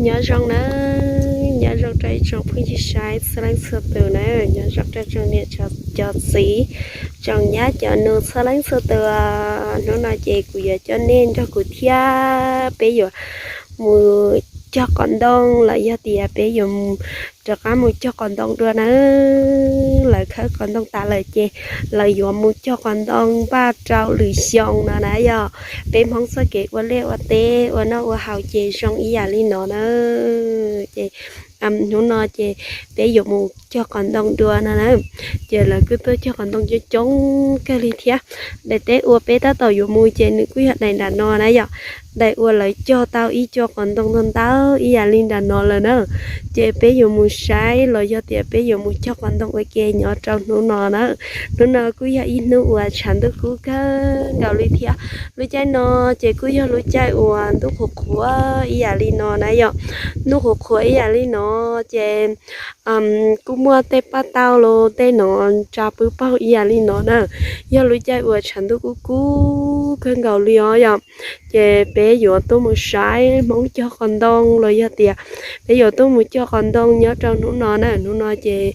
Nyob zoo nawb, nyob zoo rau ib tsoom phooj ywg saib txhua leej txhua tus nawb, nyob zoo rau tsoom niam cov txiv, tsoom nyab cov nus txhua leej txhua tus. Hnub no ces kuv yuav coj nej nrog kuv thiab peb yuav mus cog qos ntoo los yog tias peb yuav rov qab mus cog qos ntoo dua nawb. Lawv khawb qos ntoo tas lawm ces lawv yuav mus cog qos ntoo npaj rau lwm xyoo no na yom. Peb Hmoob txoj kev ua liaj ua teb ua noj ua haus ces zoo ib yam li no na. Ces hnub no ces peb yuav mus cog qos ntoo dua no na. Ces lawv kuj tuaj cog qos ntoo coob coob kawg li thiab. Daim teb uas peb tab tom yuav mus ces nws kuj yog daim nram no na yom. Daim uas lawv cog tau ib co qos ntoo ntau ntau ib yam li nram no lawm na. Ces peb yuav mus saib los yog tias peb yuav mus cog qos ntoo ua ke nyob rau hnub no na. Hnub no kuj yog ib hnub uas tshav ntuj kub kawg nkaus li thiab. Lub caij no ces kuj yog lub caij uas ntuj qhuav qhuav ib yam li no na yom. Ntuj qhuav qhuav ib yam li no ces kuj muaj tej paj tauj los tej no tsa pw paug ib yam li no na. Yog lub caij uas tshav ntuj kub kub kawg nkaus li os yom. Ces peb yuav tuaj mus saib Hmoob cog qos ntoo los yog tias peb yuav tuaj mus cog qos ntoo nyob rau hnub no na. Hnub no ces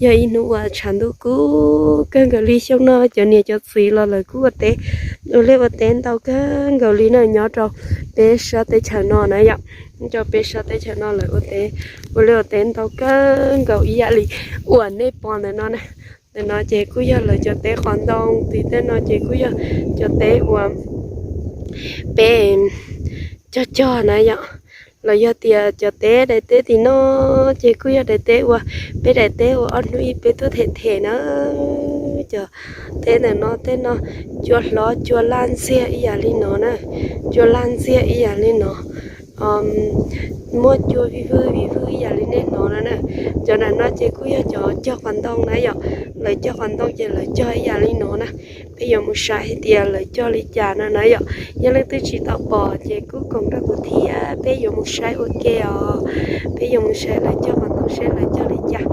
yog ib hnub uas tshav ntuj kub kawg nkaus li. Xyoo no cov niam cov txiv los lawv kuj ua teb, ua liaj ua teb ntau kawg nkaus li na nyob rau peb sab teb chaws no na yom. Nyob rau peb sab teb chaws no lawv ua teb, ua liaj ua teb ntau kawg nkaus ib yam li uas nej pom ntawm no na. Ntawm no ces kuj yog lawv cov teb qos ntoo, tim tej no ces kuj yog cov teb uas peb cog cog na yom. Los yog tias cov teb daim teb tim no ces kuj yog daim teb uas peb daim teb uas ob hnub ib peb tuaj them them na. Cov teb ntawm no tej no cua hlob cua laj ntxiag ib yam li no na, cua laj ntxiag ib yam li no, muaj cua vij vwj vij vwj ib yam li nej hnov no na. Cov ntawm no ces kuj yog cov cog qos ntoo na yom, lawv cog qos ntoo ces lawv cog ib yam li no na. Peb yuav mus saib hais tias lawv cog li cas no na yom. Yog leej twg tsis tau pom ces kuj koom nrog kuv thiab peb yuav mus saib ua ke os. Peb yuav mus saib lawv cog qos ntoo seb lawv cog li cas.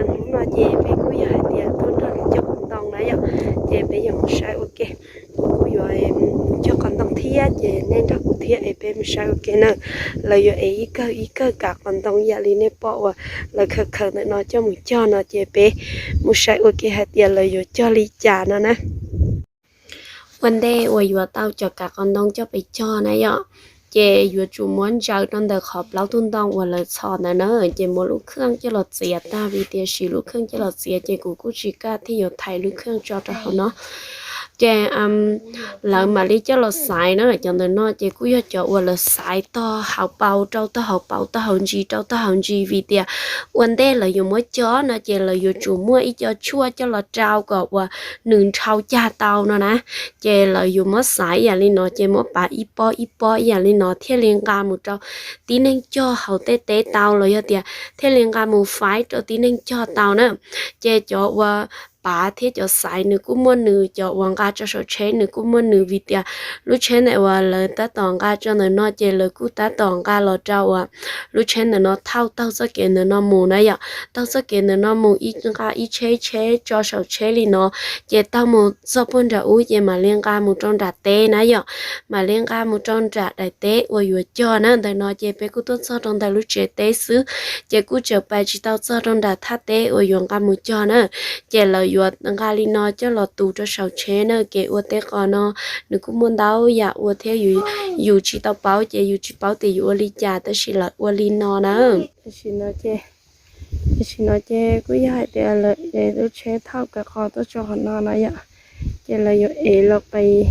Hnub no ces peb kuj yog hais tias tuaj nrog lawv cog qos ntoo na yom, ces peb yuav mus saib ua ke. Kuv kuj yuav mus cog qos ntoo thiab ces nej nrog kuv thiab es peb mus saib ua ke na. Lawv yuav ev ib kawg ib kawg kav qos ntoo yam li nej pom uas lawv khaws khaws ntawm no coj mus cog no ces peb mus saib ua ke hais tias lawv yuav cog li cas no na. Ua ntej uas yuav tau cov kav qos ntoo coj pes cog na yom, ces yuav tsum muab ntsaws rau ntawm qhov plaub tug ntoo uas lawv txhos ntawd na, ces muab lub kheej coj los txiav tag, vim tiam sis lub kheej coj los txiav ces kuv kuj tsis kaj thiaj yuav thaiv lub kheej tso rau hauv no. Ces lawv mam li coj los xaiv na, cov ntawm no ces kuj yog cov uas lawv xaiv tog hauv paus rau tog hauv paus, tog hauv ntsis rau tog hauv ntsis, vim tias ua ntej lawv yuav muab cog no ces lawv yuav tsum muaj ib co tshuaj coj los rau kom uas nws nrhau cag tau no na. Ces lawv yuav muab xaiv ib yam li no ces muab pav ib pob ib pob ib yam li no thiaj li nqa mus rau tib neeg cog hauv tej teb tau los yog tias thiaj li nqa mus faib rau tib neeg cog tau na. Ces cov uas pav thiab cov xaiv nws kuj muaj nws, cov uas nqa tso saum tsheb nws kuj muaj nws, vim tias lub tsheb ntawm uas lawv tab tom nqa tso ntawm no ces lawv kuj tab tom nqa los rau uas lub tsheb ntawm no thauj taug txoj kev ntawm no mus na yom. Taug txoj kev ntawm no mus ib nqa ib tsheb tsheb tso saum tsheb li no, ces taug mus txog puag nram ub ces mam li nqa mus rau nram teb na yom. Mam li nqa mus rau nram daim teb uas yuav cog na. Ntawm no ces peb kuj tuaj txog rau ntawm lub tsev teb xwb, ces kuj tseem pais tsis tau txog rau nram thaj teb uas yuav nqa mus cog na. Ces lawv yuav nqa li no coj los tu rau saum tsheb na. Kev ua teb qos no nws kuj muaj ntau yam ua thiab, yus tsis tau paub ces yus tsis paub tias yuav ua li cas, tab sis lawv ua li no na. Tam sim no ces kuj yog hais tias lawv ev lub tsheb thauj kav qos tuaj tso qhov no na yom, ces lawv yuav ev los pais,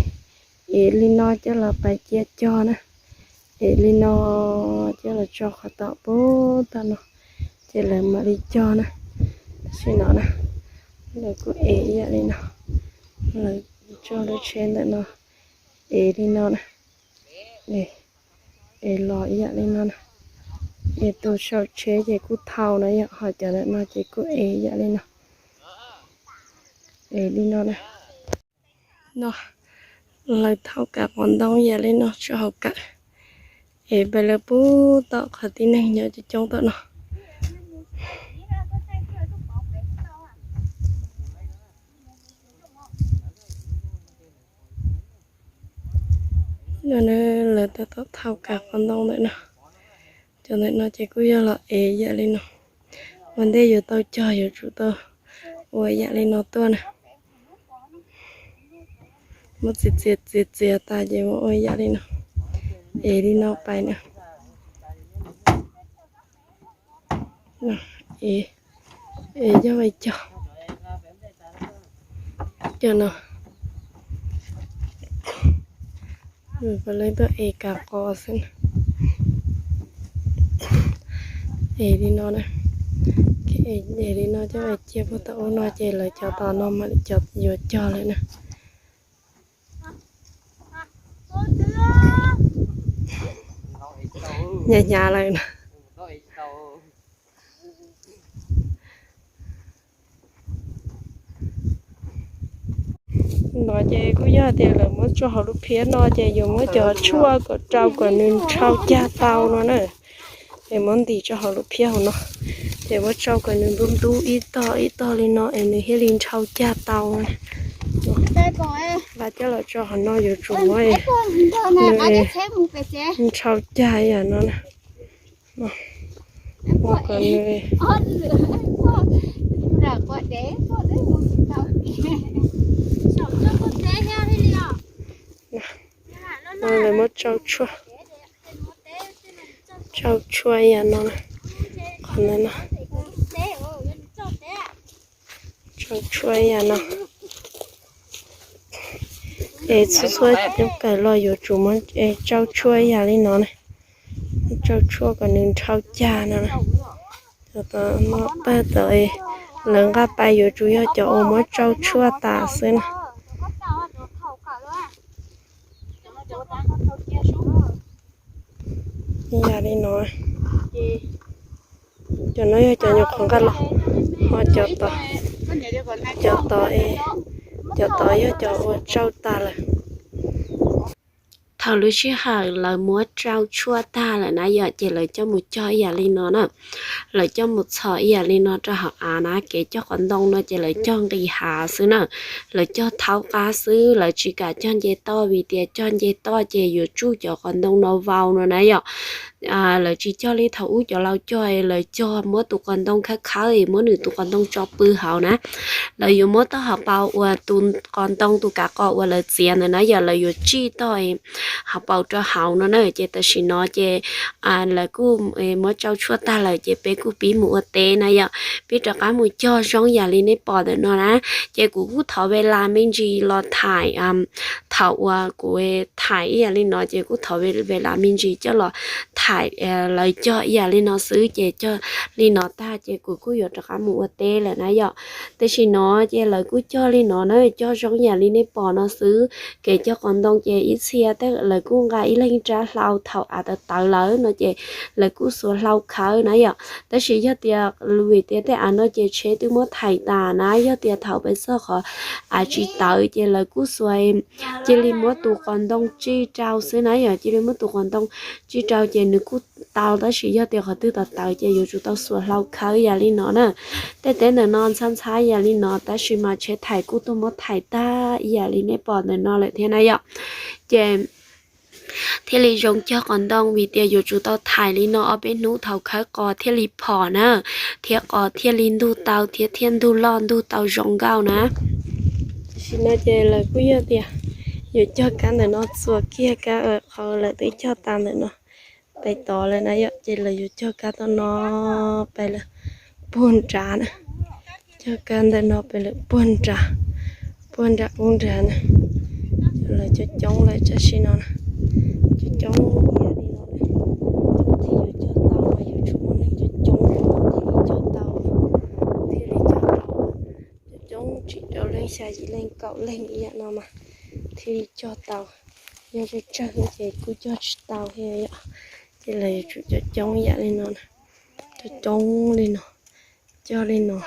ev li no coj los pais cia cog na. Ev li no coj los tso qhov tom pub tom no, ces lawv mam li cog na. Tam sim no na, lawv kuj ev ib yam li no, lawv tso lub tsheb ntawm no, ev li no na, ev los ib yam li no na. Ev tus saum tsheb ces kuj thau na yom, ho cov ntawm no ces kuj ev ib yam li no, ev li no na. No, lawv thauj kav qos ntoo yam li no tso hauv kawm, es peb lawv pub tom qhov tib neeg nyob coob coob tom no. No, lawv tab tom thauj kav qos ntoo ntawm no. Cov ntawm no ces kuj yog los ev yam li no. Ua ntej yuav tau cog yuav tsum tau ua yam li no tuaj na. Muab txiav txiav txiav txiav tas ces muab ua yam li no, ev li no pais na. Ev coj vais cog, cov no, puav leej tuaj ev kav qos xwb na. Ev li no na, ev li no coj vais cia puag tom ub no ces lawv cov tom no mam li cov yuav cog lawm na. Hnyav hnyav lawm na. No ces kuj yog tias lawv muab tso hauv lub phiab no ces yuav muab cov tshuaj kom rau kom nws nrhau cag tau no na. Es muab ntim tso hauv lub phiab hauv no, ces muab tsau kom nws ntub ntub ib tog ib tog li no es nws thiaj li nrhau cag tau. Nqa coj los tso hauv no yuav tsum muab nws nrhau cag ib yam no na. Ua kom nws lawv muab tsau tshuaj, tsau tshuaj ib yam no, qhov no, tsau tshuaj ib yam no. Es txhua txhua cov kawm los yuav tsum muab tsau tshuaj ib yam li no na. Tsau tshuaj kom nws nrhau cag no. Pag tod lawv nqa pais yuav tsum yog cov uas muab tsau tshuaj tas xwb na. Ib yam li no, cov no yog cov nyuam qhuav nqa los, ho cov tod, cov tod yog cov uas tsau tas lawm. Thaum lub sij hawm lawv muab tsau tshuaj tag lawm na yom, ces lawv coj mus cog ib yam li no na. Lawv coj mus txhos ib yam li no rau hauv av na. Kev cog qos ntoo no ces lawv cog nqis hav xwb na. Lawv cog thaub qab xwb, lawv tsis kam cog nce toj vim tias cog nce toj ces yuav tsuj cov qos ntoo no vau no na yom. Lawv tsis cog li thaum ub cov laus cog, lawv cog muab tus qos ntoo khawb khawb es muab nws tus qos ntoo tso pw hauv na. Lawv yuav muab tau hauv paus uas tus qos ntoo tus kav qos uas lawv txiav ntawd na yom, lawv yuav tsij tau hauv paus rau hauv no na. Ces tam sim no ces lawv kuj muab tsau tshuaj tag lawm ces peb kuj pib mus ua teb na yom, peb rov qab mus cog zoo yam li nej pom ntawm no na. Ces kuv kuj thov ve las me ntsis los thaim, thaum uas kuv thaim ib yam li no ces kuj thov ve las me ntsis coj los thaim lawv cog ib yam li no xwb. Ces cog li no tag ces kuv kuj yuav rov qab mus ua teb lawm na yom. Tam sim no ces lawv kuj cog li no na, cog zoo yam li nej pom no xwb. Kev cog qos ntoo ces ib txhia tej lawv kuj nqa ib leeg rab hlau, thaum av tawv tawv lawm no ces lawv kuj xuas hlau khawb na yom. Tab sis yog tias vim tias tej av no ces tsheb twb muab thaim tas na, yog tias thaum peb txog qhov av tsis tawv ces lawv kuj xuas, cia li muab tus qos ntoo tsij rau xwb na yom, cia li muab tus qos ntoo tsij rau ces nws kuj tau, tab sis yog tias qhov twg tawv tawv ces yuav tsum tau xuas hlau khawb yam li no na. Tej teb ntawm no ntxhab ntxhab yam li no tab sis mas tsheb thaim kuj tuaj muab thaim tag ib yam li nej pom ntawm no lawm thiab na yom. Ces thiaj li zoo cog qos ntoo vim tias yuav tsum tau thaim li no ob peb hnub thaum khawb qos thiaj li phom na, thiab qos thiaj li ntug tau thiab thiaj ntug loj ntug tau zoo nkauj na. Tam sim no ces lawv kuj yog tias yuav cog kab ntawm no txuas kiag kab qhov lawv twb cog tas ntawm no pais tod lawm na yom, ces lawv yuav cog kab tom no pais lawm puag nrad na. Cog kab ntawm no pais lawm puag nrad, puag nrad ub nrad na. Lawv coob coob lawm tam sim no na, coob coob ib yam li no na. Thiaj yuav cog tau, yuav tsum muaj neeg coob coob thiaj li cog tau, thiaj li cog tau. Coob coob tsis rau leej xya yim leej kaum leej ib yam no mas thiaj li cog tau. Yog tsawg tsawg ces kuj cog tsis tau thiab yom. Ces lawv yuav tsum coob coob ib yam li no na, coob coob li no, cog li no.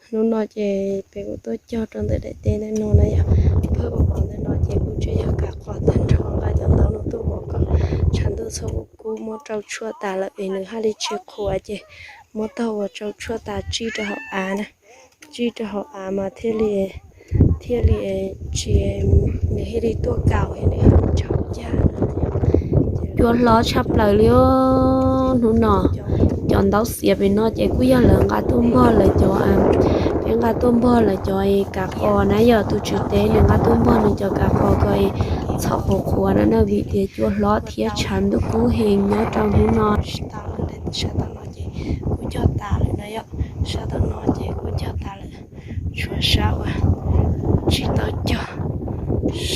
Hnub no ces peb kuj tuaj cog rau ntawm daim teb ntawm no na yom. Pawg uas pom ntawm no ces kuj tseem yog kav qos tag nrho, nqa cov ntaub no tuaj ua kom tshav ntuj txhob kub kub, muab rau tshuaj tas lawm es nws haj li tsis qhuav ces muab taug uas rau tshuaj tas tsij rau hauv av na, tsij rau hauv av mas thiaj li, thiaj li tsis, nws thiaj li tuaj kaus thiab nws thiaj li nrhau cag no. Cua hlob tshaj plaws li os. Hnub no cov ntaub xiav pem no ces kuj yog lawv nqa tuaj npog lawv cov, peb nqa tuaj npog lawv cov kav qos na, yog tus tswv teb nws nqa tuaj npog nws cov kav qos kom txhob qhuav qhuav na, vim tias cua hlob thiab tshav ntuj kub heev nyob rau hnub no. Sab tom no ces kuj cog tas lawm na yom, sab tom no ces kuj cog tas lawm, tshuav sab uas tsis tau cog,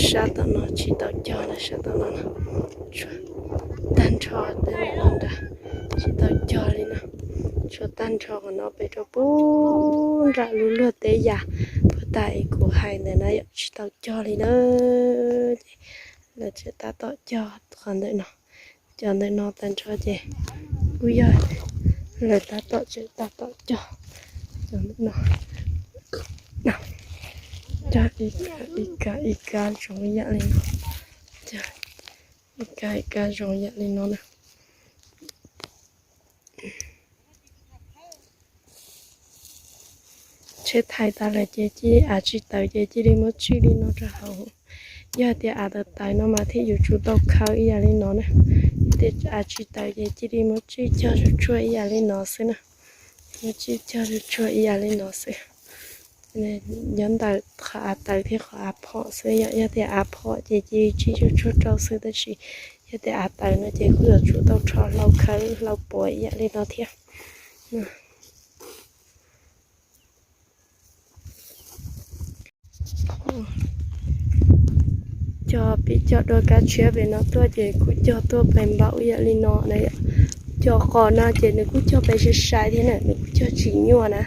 sab tom no tsis tau cog na, sab tom no tshuav tag nrho, tsis tau cog li na, tshuav tag nrho qhov no pem rau pub nram lub luag teb yas puag ta es kuv hais ntawd na yom, tsis tau cog li na. Ces lawv tseem tab tom cog qhov ntawm no, cov ntawm no tag nrho ces kuj yog lawv tab tom tseem tab tom cog cov ntawm no, cog ib kab ib kab zoo yam li no, ib kab ib kab zoo yam li no na. Tsheb thaiv tas lawm ces cia li av tsis tawv ces cia li muab tsij li no rau hauv. Yog tias av tawv tawv no mas thiaj yuav tsum tau khawb ib yam li no na. Yog tias av tsis tawv ces cia li muab tsij cog tsuag tsuag ib yam li no xwb na. Muab tsij cog tsuag tsuag ib yam li no xwb. Nyob ntawm qhov av tawv thiab qhov av phom xwb yom, yog tias av phom ces cia li tsij tsuag tsuag rau xwb, tab sis yog tias av tawv no ces kuj yuav tsum tau rho hlau khawb hlau puav ib yam li no thiab. Cog pib cog dua kab tshiab pem no tuaj ces kuj cog tuaj pem npaum ib yam li no na yom. Cog qos no ces nws kuj cog pem sai sai thiab na, nws kuj cog tsis nyuaj na.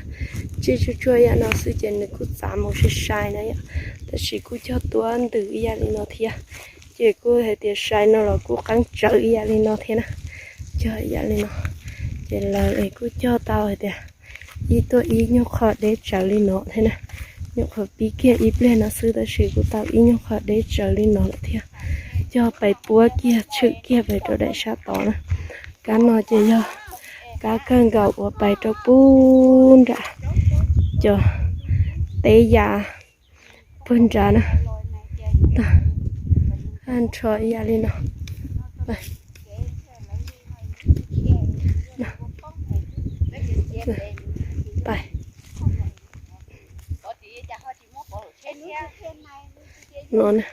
Tsij tsuag tsuag ib yam no xwb ces nws kuj txav mus sai sai na yom. Tab sis kuj cog tuaj ntws ib yam li no thiab. Ces kuj hais tias sai no los kuj qeeb tsawv ib yam li no thiab na. Cog ib yam li no. Ces lawv es kuj cog tau hais tias ib tuaj ib nyuag qho deb tsawv li no thiab na. Nyuam qhuav pib kiag ib pliag no xwb tab sis kuj tau ib nyuag qho deb tsawv li no lawm thiab. Cog pais puab kiag tshwm kiag pais rau daim sab tod na. Kab no ces yog kab kawg nkaus uas pais rau pub nram cov teb yas puag nrad na. Nrho ib yam li no. Pais no na.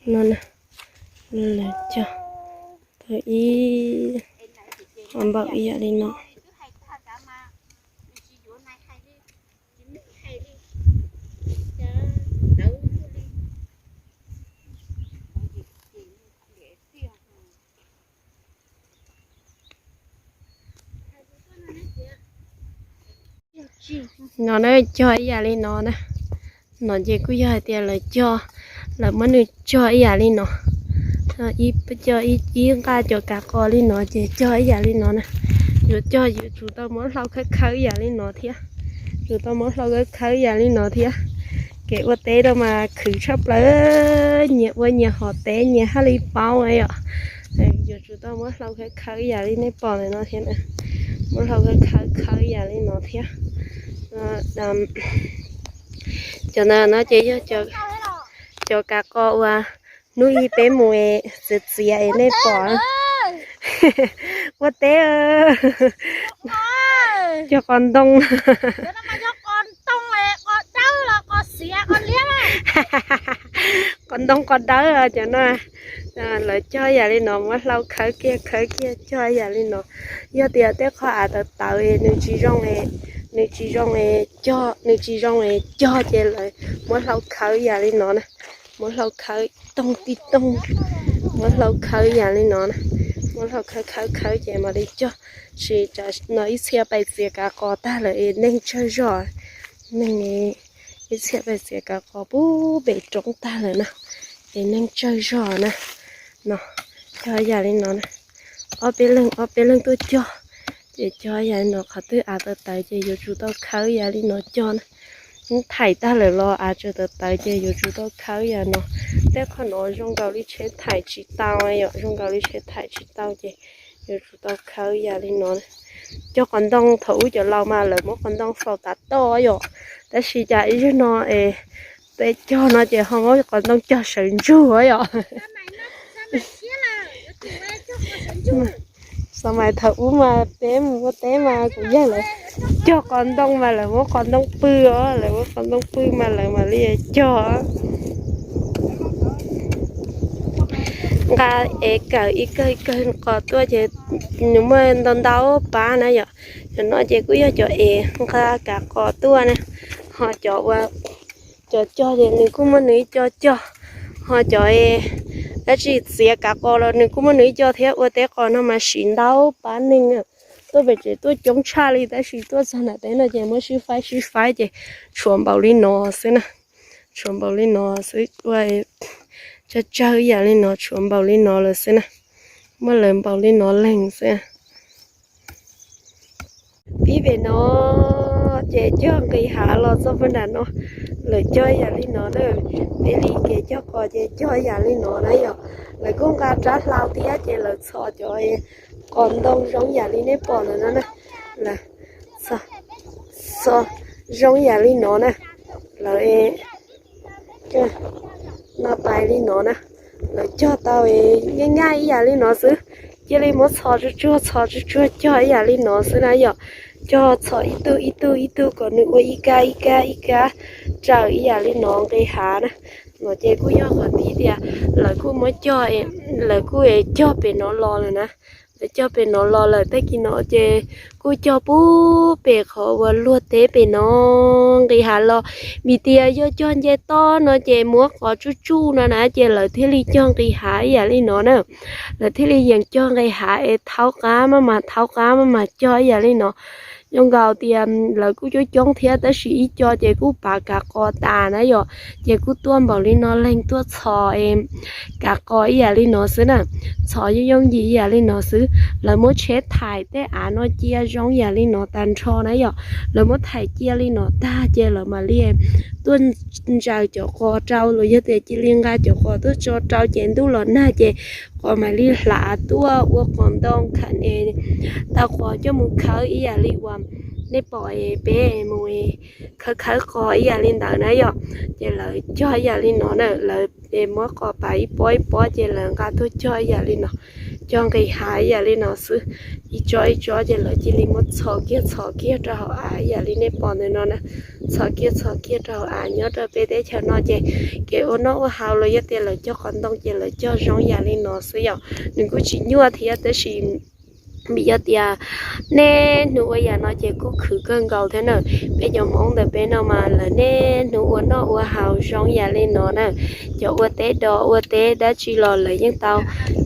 No na. Lawv cog tau ib qho npaum ib yam li no. No na, cog ib yam li no na. No ces kuj yog hais tias lawv cog, lawv muab nws cog ib yam li no. Cog ib nqaj cov kav qos li no ces cog ib yam li no na. Yuav cog yuav tsum tau muab hlau khawb khawb ib yam li no thiab. Tsum tau muab hlau khawb khawb ib yam li no thiab. Kev ua teb rau mas khwv tshaj plaws, nyias ua nyias hom teb nyias haj li paub yom. Yuav tsum tau muab hlau khawb khawb ib yam li nej pom ntawm no thiab. Muab hlau khawb khawb ib yam li no thiab. Cov ntawm no ces yog cov kav qos uas hnub ib peb mus txiav txiav es nej pom. Ua teb, cog qos ntoo. Qos ntoo qos dawb cov no. Lawv cog yam li no, muab hlau khawb kiag khawb kiag cog yam li no. Yog tias tej qhov av tawv tawv nws tsis zoo, nws tsis zoo cog, nws tsis zoo cog ces lawv muab hlau khawb yam li no na. Muab hlau khawb toog tij toog, muab hlau khawb yam li no na. Muab hlau khawb khawb khawb ces mam li cog. Sis no ib txhia pais txiav kav qos tag lawm es neeg tsawg zog, neeg ib txhia pais txiav kav qos pub pem roob tag lawm na, es neeg tsawg zog na. No, cog yam li no na. Ob peb leeg ob peb leeg tuaj cog, ces cog yam li no, qhov twg av tawv tawv ces yuav tsum tau khawb yam li no cog na. Thaim tag lawm los av tseem tawv tawv ces yuav tsum tau khawb yam no. Tej qhov no zoo nkaus li tsheb thaim tsis tau yom, zoo nkaus li tsheb thaim tsis tau ces yuav tsum tau khawb yam li no. Cog qos ntoo thaum ub cov laus mas lawv muab qos ntoo faus tav toj yom, tab sis cas ib zaug no es peb cog no ces ho muab qos ntoo cog sawv ntsug yom. Xav mas thaum ub mas peb mus ua teb mas kuv yawg lawv cog qos ntoo mas lawv muab qos ntoo pw os, lawv muab qos ntoo pw mas lawv mam li cog. Nqa es kawm ib kawg ib kawg qos tuaj ces nws muaj ntau ntau pab na yom. Cov no ces kuj yog cov es nqa kav qos tuaj na, ho cov ua, cov cog ces nws kuj muaj nws ib co cog, ho cov dab tsi txiav kav qos los nws kuj muaj nws ib co thiab. Ua teb qos no mas siv ntau pab neeg, tuaj pem tsev tuaj coob tshaj li tab sis tuaj txog nram teb no ces muab sib faib sib faib ces tshuav npaum li no xwb na. Tshuav npaum li no xwb, ua tsawg tsawg ib yam li no tshuav npaum li no lawm xwb na. Muaj lawv npaum li no leeg xwb. Pib pem no ces cog nqis hav los txog puag nram no, lawv cog ib yam li no na. Peb li kev cog qos ces cog ib yam li no na yom. Lawv kuj nqa rab hlau thiab ces lawv txhos cov qos ntoo zoo yam li nej pom ntawm no na. Lawv txhos zoo yam li no na. Lawv no pais li no na. Lawv cog tau nyaj nyaj ib yam li no xwb. Cia li muab txhos tsuag tsuag txhos tsuag tsuag cog ib yam li no xwb na yom. Cog txhos ib tug ib tug ib tug kom nws ua ib kab ib kab ib kab raws ib yam li no nqis hav na. No ces kuj yog qhov pib tias lawv kuj muab cog, lawv kuj cog pem no los lawm na. Lawv cog pem no los lawm, tag kis no ces kuj cog pub pem qhov uas luag teb pem no nqis hav los. Vim tias yog cog nce toj no ces muab qos tsuj tsuj no na ces lawv thiaj li cog nqis hav ib yam li no na. Lawv thiaj li yeem cog nqis hav es thaub qab maj mam thaub qab maj mam cog ib yam li no. Zoo nkaus tias lawv kuj coob coob thiab tab sis ib co ces kuj pav kav qos tas na yom. Ces kuj tuaj npaum li no leeg tuaj txhos kav qos ib yam li no xwb na. Txhos yooj yooj yim ib yam li no xwb. Lawv muab tsheb thaim tej av no cia zoo yam li no tag nrho na yom. Lawv muab thaim cia li no tag ces lawv mam li tuaj ntsaws cov qos rau los yog tias cia li nqa cov qos tuaj tso rau ces ntuj los nag ces qos mam li hlav tuaj ua qos ntoo kha es tau qos coj mus khawb ib yam li uas nej pom peb mus khawb khawb qos ib yam li ntawd na yom. Ces lawv cog ib yam li no na, lawv muab qos pav ib pob ib pob ces lawv nqa tuaj cog ib yam li no, cog nqis hav ib yam li no xwb. Ib tsob ib tsob ces lawv cia li muab txhos kiag txhos kiag rau hauv av ib yam li nej pom ntawm no na. Txhos kiag txhos kiag rau hauv av. Nyob rau peb teb chaws no ces kev ua noj ua haus los yog tias lawv cog qos ntoo ces lawv cog zoo yam li no xwb yom. Nws kuj tsis nyuaj thiab tab sis vim yog tias niaj hnub ua yam no ces kuj khwv kawg nkaus thiab na. Peb cov Hmoob ntawm peb no mas lawv niaj hnub ua noj ua haus zoo yam li no na. Cov ua teb dos ua teb dab tsi los lawv yeej tau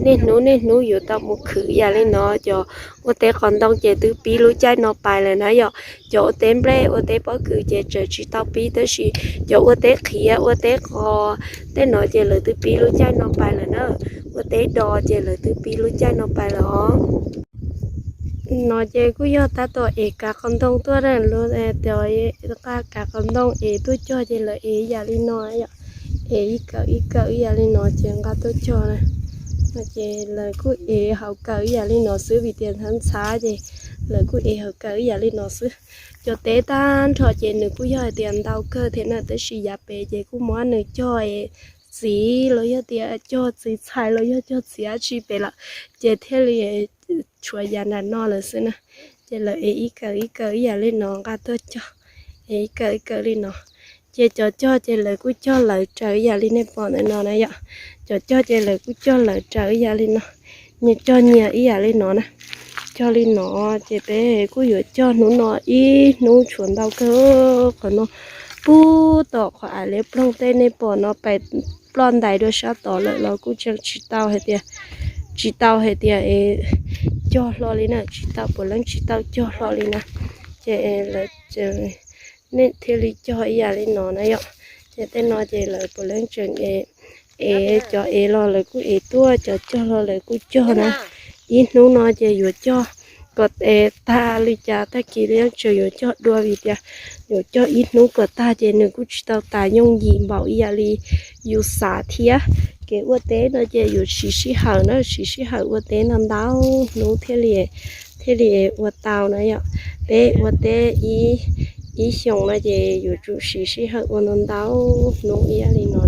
niaj hnub niaj hnub yuav tau mus khwv yam li no. Cov ua teb qos ntoo ces twb pib lub caij no pais lawm na yom. Cov ua teb nplej ua teb pob kws ces tseem tsis tau pib tab sis cov ua teb qhiav ua teb qos tej no ces lawv twb pib lub caij no pais lawm na. Ua teb dos ces lawv twb pib lub caij no pais lawm os. No ces kuj yog tab tom ev kav qos ntoo tuaj na. Lawv nqa kav qos ntoo ev tuaj cog ces lawv ev ib yam li no yom. Ev ib kawm ib kawm ib yam li no ces nqa tuaj cog na. No ces lawv kuj ev hauv kawm ib yam li no xwb vim tias ntxhab ntxhab ces lawv kuj ev hauv kawm ib yam li no xwb. Cov teb tag nrho ces nws kuj yog hais tias ntau kawg thiab na tab sis yav pem ces kuj muab nws cog txiv los yog tias cog txiv txhais los yog cog txiv dab tsi pem lawm ces thiaj li tshuav yav nram no lawm xwb na. Ces lawv ev ib kawm ib kawm ib yam li no nqa tuaj cog, ev ib kawm ib kawm li no. Ces cov cog ces lawv kuj cog lawv raws ib yam li nej pom ntawm no na yom. Cov cog ces lawv kuj cog lawv raws ib yam li no, nyias cog nyias ib yam li no na. Cog li no ces peb kuj yuav cog hnub no ib hnub tshuav ntau kawg. Qhov no puag tom qhov av liab ploog tej nej pom no pais ploj ntais dua sab tod lawm los kuj tseem tsis tau hais tias, tsis tau hais tias cog hlo li na, tsis tau puav leej tsis tau cog hlo li na. Ces lawv nej thiaj li cog ib yam li no na yom. Ces tej no ces lawv puav leej tseem ev, cov ev los lawv kuj ev tuaj, cov cog los lawv kuj cog na. Ib hnub no ces yuav cog kom tag li cas tag kis li tseem yuav cog dua vim tias yuav cog ib hnub kom tag ces nws kuj tsis tau tas yooj yim npaum ib yam li yus xav thiab. Kev ua teb no ces yuav siv sij hawm na, siv sij hawm ua teb ntau ntau hnub thiaj li, thiaj li ua tau na yom. Peb ua teb ib xyoos no ces yuav tsum siv sij hawm ua ntau ntau hnub ib yam li no.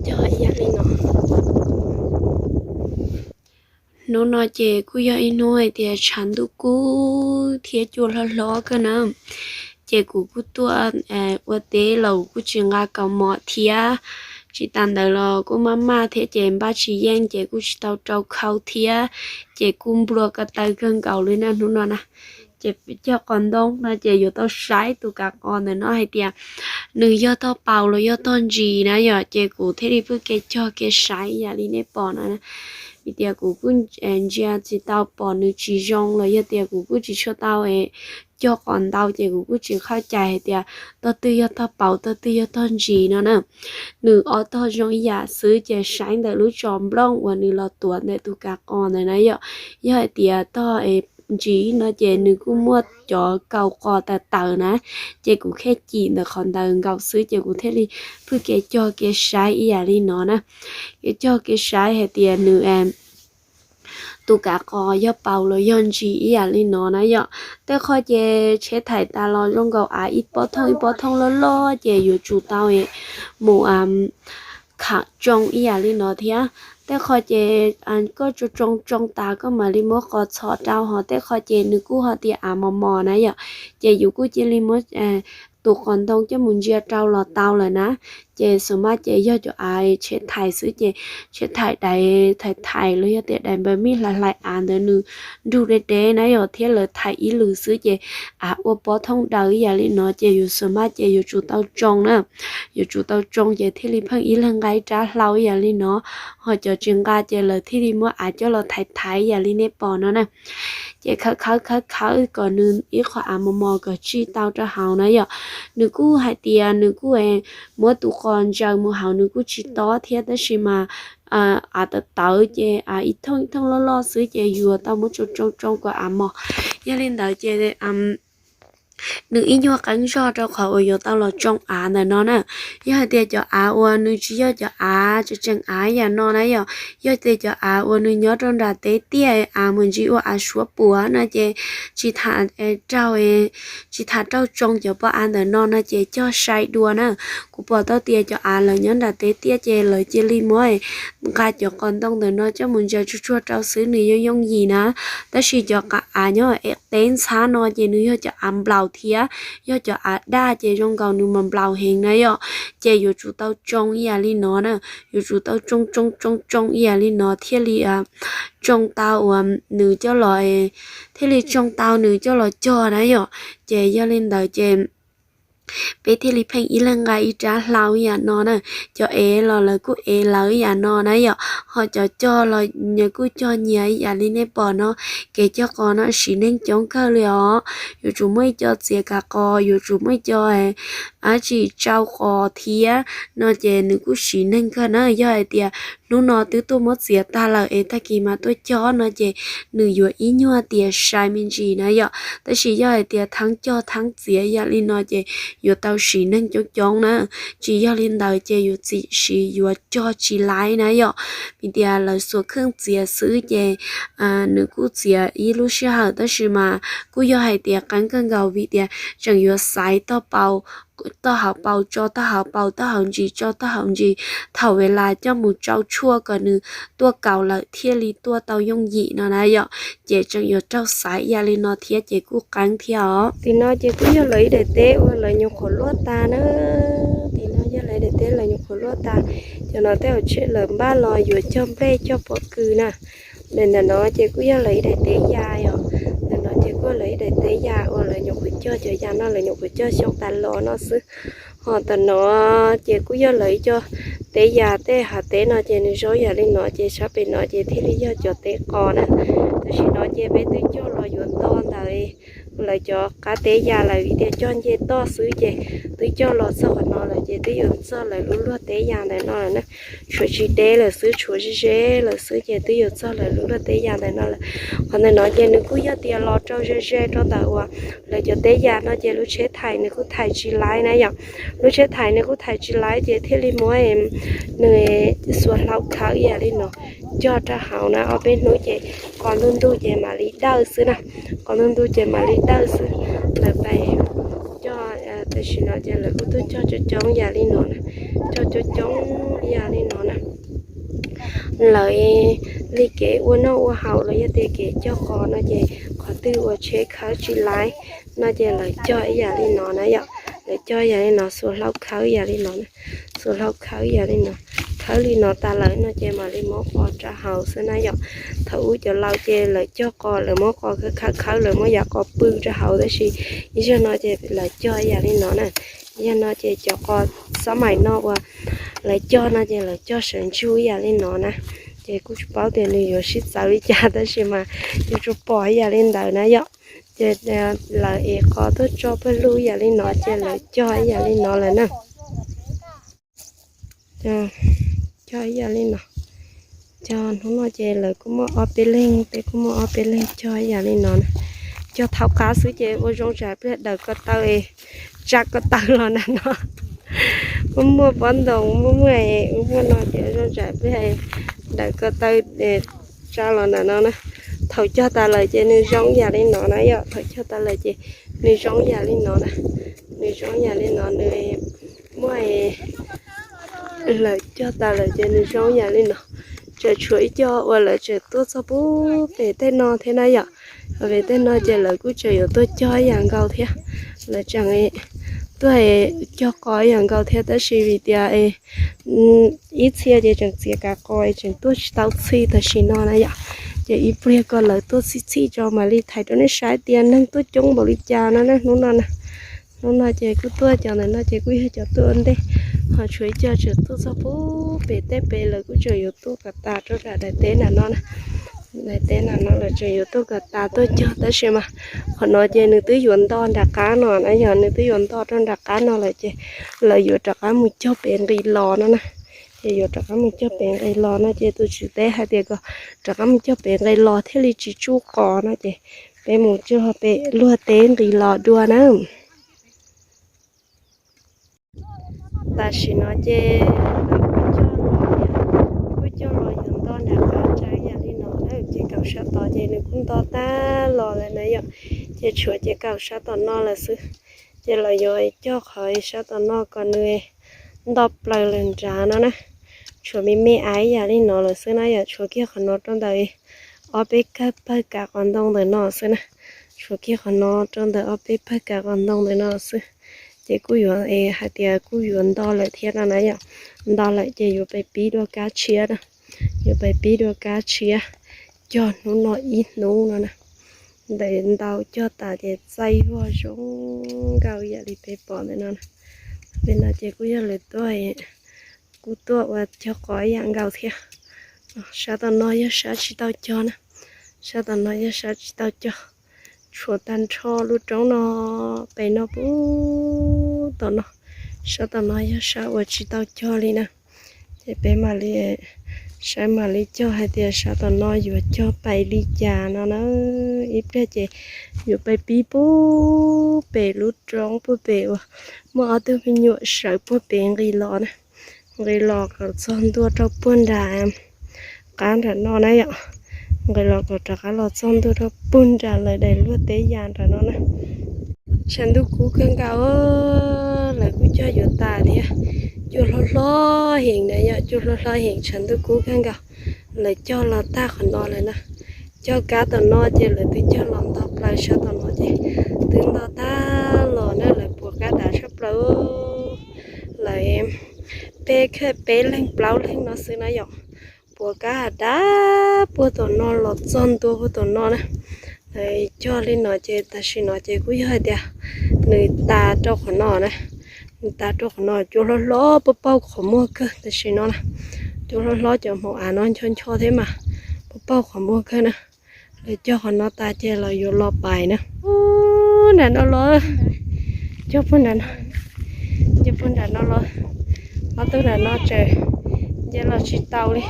Cog ib yam li no. Hnub no ces kuj yog ib hnub hais tias tshav ntuj kub thiab cua hlob hlob kawg na. Ces kuv kuj tuaj ua teb los kuj tsis nqa kaus mom thiab, tsis tas ntawd los kuj maj maj thiab ces npaj tsis yeej ces kuj tsis tau rau khau thiab, ces kuj nplua ko taw kawg nkaus li na hnub no na. Ces cog qos ntoo no ces yuav tau saib tus kav qos ntawm no hais tias nws yog tog paus los yog tog ntsis na yom, ces kuv thiaj li pheej kev cog kev saib ib yam li nej pom no. Vim tias kuv kuj ntsia tsis tau pom nws tsis zoo los yog tias kuv kuj tsis tshua tau cog qos ntau ces kuv kuj tsis qhaj cais hais tias tog twg yog tog paus tog twg yog tog ntsis no na. Nws ob tog zoo ib yam xwb ces saib ntawm lub tsos nplooj uas nws los tuav ntawm tus kav qos ntawd na yom. Yog hais tias tog ntsis no ces nws kuj muaj cov kaus qos tawv tawv na, ces kuv thiaj cim ntawm qhov ntawd nkaus xwb ces kuv thiaj li pheej kev cog kev saib ib yam li no na. Kev cog kev saib hais tias nws tus kav qos yog paus los yog ntsis ib yam li no na yom. Tej qho ces tsheb thaim tas los zoo nkaus av ib pob thooj ib pob thooj loj loj ces yuav tsum tau mus kham tsoo ib yam li no thiab. Tej qho ces koj tsoo tsoo tsoo tas koj mam li muab qos txhos rau, ho tej qho ces nws kuj ho tias av mos mos na yom, ces yus kuj cia li muab tus qos ntoo coj mus ntsia rau los tau lawm na. Ces xus maj ces yog cov av tsheb thaim xwb ces tsheb thaim dais thaim thaim los yog tias dais npaws mij hlais hlais av ntawd nws nrug deb deb na yom, thiab lawv thaim ib lwm xwb ces av ua pob thooj daws ib yam li no ces yus xus maj ces yuav tsum tau tsoo na. Yuav tsum tau tsoo ces thiaj li pheej ib leeg nqa ib rab hlau ib yam li no, ho cov tsis nqa ces lawv thiaj li muab av coj los thaiv thaiv ib yam li nej pom no na. Ces khawb khawb khawb khawb kom nws ib qho av mos mos kom tsij tau rau hauv na yom. Nws kuj hais tias nws kuj muab tus qos ntsaws mus hauv nws kuj tsis tob thiab tab sis mas av tawv tawv ces av ib thooj ib thooj loj loj xwb ces yuav tau muab tsoo tsoo tsoo kom av mos. Yog li ntawd ces nws ib nyuag qeeb zog rau qhov uas yuav tau los tsoo av ntawm no na. Yog hais tias cov av uas nws tsis yog cov av tseem tseem av yam no na yom, yog tias cov av uas nws nyob rau nram teb tiaj av mus ntsis ua av suab puav no ces tsis tham raug, tsis tham raug tsoo cov pob av ntawm no no ces cog sai dua na. Kuv pom tau tias cov av lawv nyob nram teb tiaj ces lawv cia li muab nqa cov qos ntoo ntawm no coj mus ntsaws tsuag tsuag rau xwb nws yeej yooj yim na. Tab sis cov av nyob teb ntxhab no ces nws yog cov av nplaum thiab, yog cov av daj ces zoo nkaus nws mas nplaum heev na yom. Ces yuav tsum tau tsoo ib yam li no na, yuav tsum tau tsoo tsoo tsoo tsoo ib yam li no thiaj li tsoo tau uas nws coj los, thiaj li tsoo tau nws coj los cog na yom. Ces yog li ntawd ces peb thiaj li pheej ib leeg nqa ib rab hlau ib yam no na. Cov ev los lawv kuj ev lawv ib yam no na yom, ho cov cog los nyias kuj cog nyias ib yam li nej pom no. Kev cog qos no siv neeg coob kawg li os, yuav tsum muaj ib co txiav kav qos, yuav tsum muaj ib co dab tsi tsau qos thiab no ces nws kuj siv neeg kawg na. Yog hais tias hnub no twb tuaj muab txiav tag lawm es tag kis mas tuaj cog no ces nws yuav ib nyuag tias sai me ntsis na yom. Tab sis yog hais tias thaeb cog thaeb txiav yam li no ces yuav tau siv neeg coob coob na. Tsis yog li ntawd ces yuav txim siv yuav cog tsis laib na yom. Vim tias lawv xuas kheej txiav xwb ces nws kuj txiav ib lub sij hawm tab sis mas kuj yog hais tias qeeb kawg nkaus vim tias tseem yuav xaiv tog paus, tog hauv paus tso tog hauv paus, tog hauv ntsis tso tog hauv ntsis, thaum ves las coj mus tsau tshuaj kom nws tuaj kaus lawm thiaj li tuaj tau yooj yim no na yom. Ces tseem yuav raug xaiv ib yam li no thiab ces kuj qeeb thiab os. Tim no ces kuj yog lawv ib daim teb uas lawv nyuam qhuav luaj tas na. Tim no yog lawv ib daim teb lawv nyuam qhuav luaj tas. Cov no tej zaum lawv npaj los yuav cog nplej cog pob kws na. Ntawm no ces kuj yog lawv ib daim teb yas yom. Ntawm no ces kuj yog lawv ib daim teb yas uas lawv nyuam qhuav cog, cov yas no lawv nyuam qhuav cog xyoo tas los no xwb. Ho tam no ces kuj yog lawv ib co teb yas, tej hav teb no ces nws zoo yam li no ces sab pem no ces thiaj li yog cov teb qos na. Tam sim no ces peb twb cog los yuav nto ntawm lawv cov qab teb yas lawm vim tias cog nce toj xwb ces twb cog los txog qhov no lawm ces twb yuav txog lawv lub luag teb yas ntawm no lawm na. Tshuav tsis deb lawm xwb, tshuav ze ze lawm xwb ces twb yuav txog lawv lub luag teb yas ntawm no lawm. Qhov ntawm no ces nws kuj yog tias los rau ze ze rau ntawm uas lawv cov teb yas no ces lub tsheb thaim nws kuj thaim tsis laib na yom. Lub tsheb thaim nws kuj thaim tsis laib ces thiaj li muab nws xuas hlau khawb ib yam li no cog rau hauv na, ob peb hnub ces qos ntuj ntug ces mam li dawj xwb na. Qos ntuj ntug ces mam li dawj xwb. Lawv pais cog, tam sim no ces lawv kuj tuaj cog coob coob yam li no na, cog coob coob yam li no na. Lawv li kev ua noj ua haus los yog tias kev cog qos no ces qhov twg uas tsheb khawb tsis laiv no ces lawv cog ib yam li no na yom. Lawv cog ib yam li no, xuas hlau khawb ib yam li no, xuas hlau khawb ib yam li no, khawb li no tas lawm no ces mam li muab qos rau hauv xwb na yom. Thaum ub cov laus ces lawv cog qos lawv muab qos khawb khawb khawb lawv muab yav qos pw rau hauv tab sis ib zaug no ces lawv cog ib yam li no na. Ib zaug no ces cov qos xab maim no uas lawv cog no ces lawv cog sawv ntsug ib yam li no na. Ces kuj tsis paub tias nws yuav sib txawv li cas tab sis mas yuav tsum pom ib yam li ntawd na yom. Ces lawv ev qos tuaj tso pawg lug ib yam li no ces lawv cog ib yam li no lawm na. Cog ib yam li no. Cog hnub no ces lawv kuj muaj ob peb leeg, peb kuj muaj ob peb leeg cog ib yam li no na. Cog thaum qab xwb ces ua zoo tsam pliag daws ko taw, tsa ko taw los nram no. Muaj muaj pob ntoo muaj muaj ub muaj no ces ua zoo tsam pliag daws ko taw tsa los nram no na. Thaum cog tas lawm ces nws zoo yam li no na yom, thaum cog tas lawm ces nws zoo yam li no na. Nws zoo yam li no, nws muaj lawv cog tas lawm ces nws zoo yam li no. Tseem tshuav ib co uas lawv tseem tuaj txog pub pem tej no thiab na yom. Pem tej no ces lawv kuj tseem yuav tuaj cog ib yam nkaus thiab. Lawv tseem tuaj cog qos ib yam nkaus thiab tab sis vim tias ib txhia ces tseem txiav kav qos tseem tuaj tsis tau txhij tam sim no na yom. Ces ib pliag kom lawv tuaj txhij txhij tso mam li thaij rau nej saib tias neeg tuaj coob npaum li cas no ne hnub no na. Hnub no ces kuj tuaj cov ntawm no ces kuj yog cov tuaj ua ntej, ho tshuav ib co tseem tuaj txog pub pem tej pem lawv kuj tseem yuav tuaj kom tas rau nram daim teb nram no na. Daim teb nram no lawv tseem yuav tuaj kom tas tuaj cog tab sis mas qhov no ces nws twb yuav nto nram qab no na, yog nws twb yuav nto rau nram qab no lawm ces lawv yuav rov qab mus cog pem nqis los no na. Ces yuav rov qab mus cog pem nqis los no ces tus tswv teb hais tias kom rov qab mus cog pem nqis los thiaj li tsis tsuj qos no ces peb mus cog pem luag teb nqis los dua na. Tam sim no ces kuj cog los yuav nto nram qab tsa yam li no na, ces kaum sab tod ces nws kuj nto tag los lawm na yom. Ces tshuav ces kaum sab tom no lawm xwb. Ces lawv yuav cog qhov sab tom no kom nws nto plaws lawm nrad no na. Tshuav me me aiv yam li no lawm xwb na yom, tshuav kiag qhov no rau ntawm ob peb kawg pawg kav qos ntoo ntawm no xwb na. Tshuav kiag qhov no rau ntawm ob peb pawg kav qos ntoo ntawm no xwb. Ces kuj yuav hais tias kuj yuav nto lawm thiab no na yom. Nto lawm ces yuav pais pib dua kab tshiab na. Yuav pais pib dua kab tshiab, cog hnub no ib hnub no na. Ntawm ntau cog tas ces txaij vog zoo nkauj yam li peb pom ntawm no na. Pem no ces kuj yog lawv tuaj, kuj tuaj ua cog qos ib yam nkaus thiab. Sab tom no yog sab tsis tau cog na. Sab tom no yog sab tsis tau cog. Tshuav tag nrho lub roob no, pem no pub tom no. Sab tom no yog sab uas tsis tau cog li na. Ces peb mam li saib mam li cog hais tias sab tom no yuav cog pais li cas no na. Ib pliag ces yuav pais pib pub pem lub roob puag pem uas muaj ob tug me nyuam sawv puag pem nqis los na. Nqis los kom txog ntua rau puag nram qab nram no na yom. Nqis los kom rov qab los txog ntua rau puag nram lawv daim luag teb yas nram no na. Tshav ntuj kub kawg nkaus, lawv kuj cog yuav tas thiab. Cua hlob hlob heev na yom, cua hlob hlob heev, tshav ntuj kub kawg nkaus. Lawv cog los tag qhov no lawm na. Cog kab tom no ces lawv twb cog los nto plaws sab tom no ces twb nto tag los na, lawv puas kab dav tshaj plaws. Lawv peb, peb leeg plaub leeg no xwb na yom. Puas kab dav puag tom no los txog ntua puag tom no na. Lawv cog li no ces tam sim no ces kuj yog hais tias nws tas rau qhov no na. Nws tas rau qhov no, cua hlob hlob puag paug qhov muag kawg tam sim no na. Cua hlob hlob cov hmoov av no ncho ncho thiab mas puag paug qhov muag kawg na. Lawv cog qhov no tas ces lawv yuav los pais na. Nram no los, cog puag nram no, cog puag nram no los, ob tug nram no tseem nce los tsis tau li.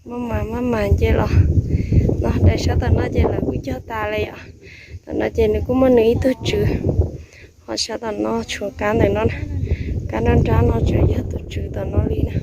Maj mam maj mam nce los. No daim sab tom no ces lawv kuj cog tas li os. Tom no ces nws kuj muaj nws ib tug tswv. Ho sab tom no tshuav kab ntawm no, kab nrab nrab no tseem yog tus tswv tom no li na.